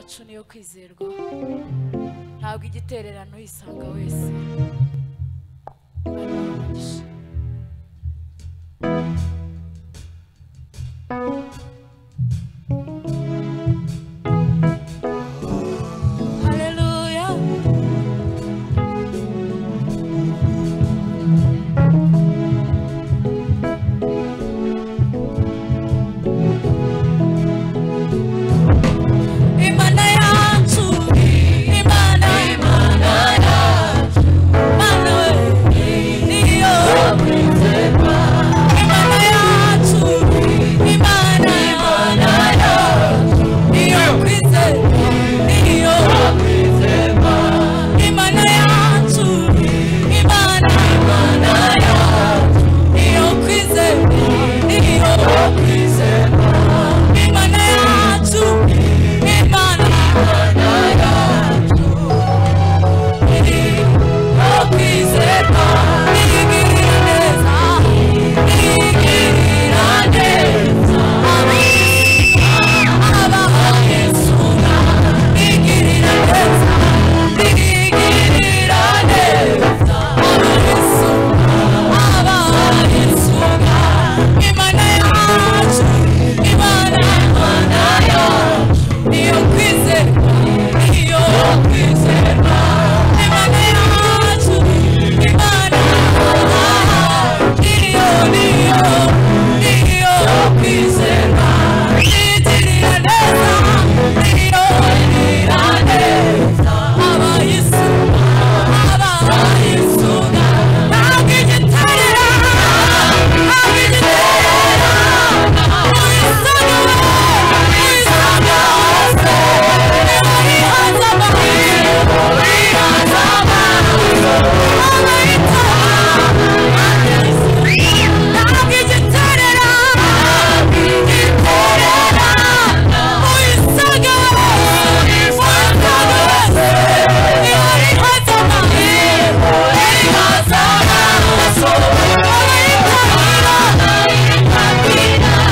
Yacu niyo kwizerwa, ntabwo igitererano yisanga wese. Haleluya. Imana yacu, Imana, Imana yacu, Mana we, niyo kwizerwa. Imana yacu, Imana, Imana yacu, niyo kwizerwa, niyo kwizerwa. Imana yacu, Imana, Imana yacu, niyo kwizerwa, niyo kwizerwa. Imana yacu, Imana, Imana yacu, niyo kwizerwa. Nigirira neza, nigirira neza, abahisura, nigirira neza, nigirira neza, abahisura, abahisura. Imana yacu, Imana, Imana yacu, niyo kwizerwa, niyo kwizerwa. Imana yacu, Imana, niyo, niyo, niyo kwizerwa. Nigirira neza, niyo nigirira neza, abahisura, abahisura. Ntabwo igiterera, ntabwo igiterera, uyisaga we, uyisaga wese, niba rihanze amaso, rihanze amaso, abayitaha, ntabwo igiterera, igiterera, uyisaga we, uyisaga wese, niba rihanze amaso, rihanze amaso, abayitaha,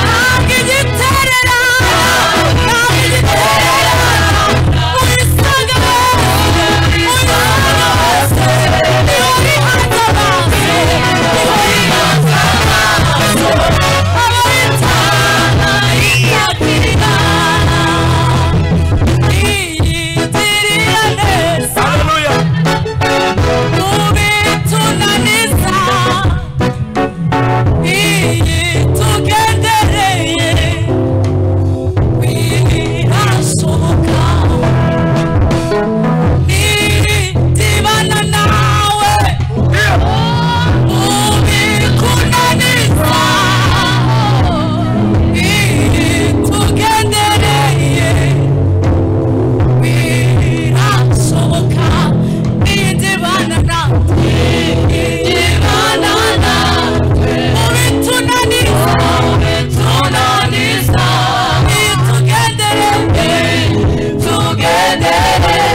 ntabwo igiterera, ntabwo igiterera, uyisaga we, uyisaga wese, niba rihanze amaso, niba rihanze amaso, abayitaha, itakira, iyigirira neza. Haleluya. Mubitunaniza, iyi tugendereye, birashoboka. Nitibana nawe, mubikunaniza, iyi tugendereye, birashoboka. Nitibana natwe, nitibana natwe, mubitunaniza, mubitunaniza, nitugendereye, tugendereye,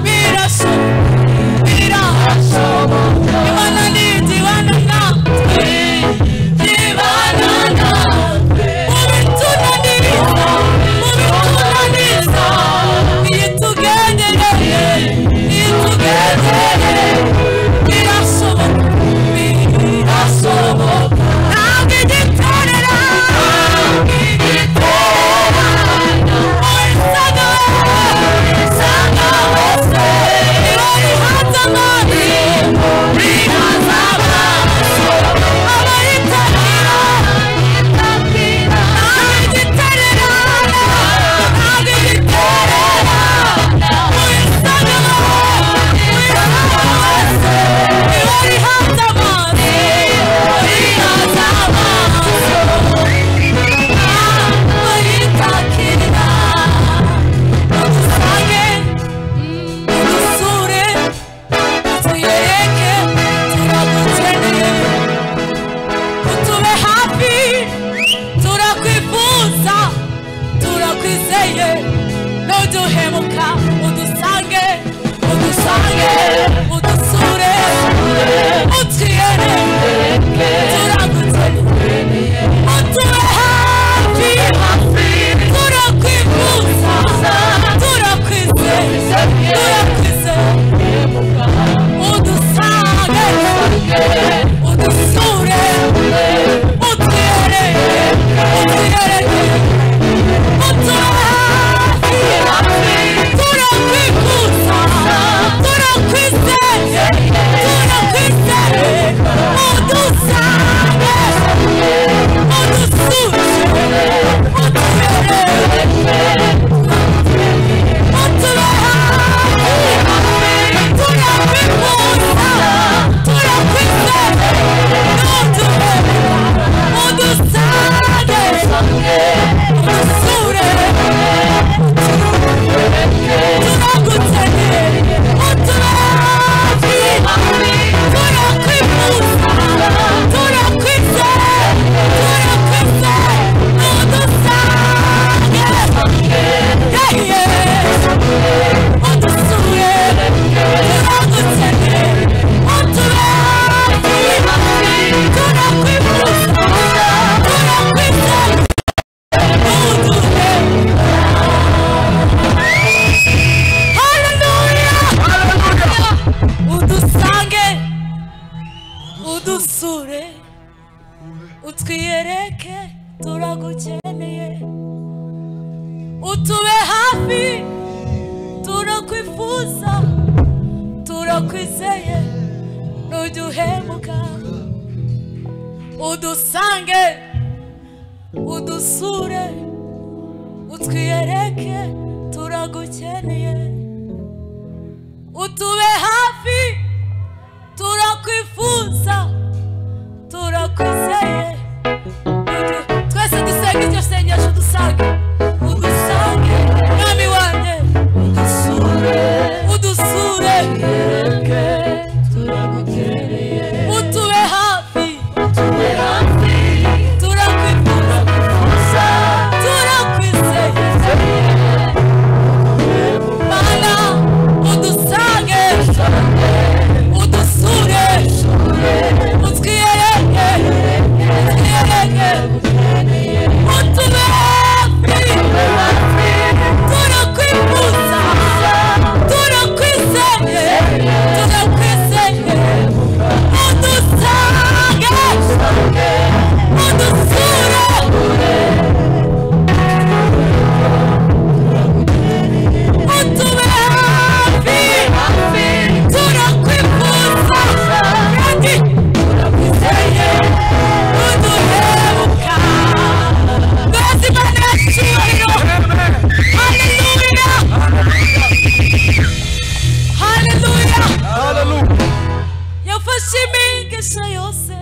birashoboka, birashoboka. Imana nitibana natwe, nitibana natwe, mubitunaniza, mubitunaniza, nitugendereye, nitugendereye, birashoboka, birashoboka. Ntabwo igiterera, igiterera, uyisaga, uyisaga wese, niba rihanze amaso, rihanze amaso, abayitakira, ntabwo igiterera, ntabwo igiterera, uyisaga, uyisaga wese, niba rihanze amaso, rihanze amaso, abayitakira, udusange, udusure, utwiyereke, turagukeneye, utube hafi, turakwifuza, turakwizeye, ntuduhemuka, udusange, udusange, udusure, utwiyereke, turagukeneye, utube hafi, turakwifuza. Hafi, turakwifuza, turakwizeye, ntuduhemuka. Udusange, udusure, utwiyereke, turagukeneye. Utube hafi, turakwifuza, turakwizeye. Twese dusenge iryo sengesho, dusange, udusange, mwami wanjye, Udusure, udusure, yereke, turagukeneye. Utube hafi, Tube hafi, turakwifuza, turakufuza, turakwizeye. Mana, udusange, udusure, utwiyereke, utwiyereke, utube hafi, turakwifuza, turakwizeye, turakwizeye. Udusange, udusure, utube hafi, turakwifuza, kandi turakwizeye, uduhebuka. Mbese Imana yacu icyubahiro. Haleluya, haleluya. Hallelujah. Yafashe imigisha yose.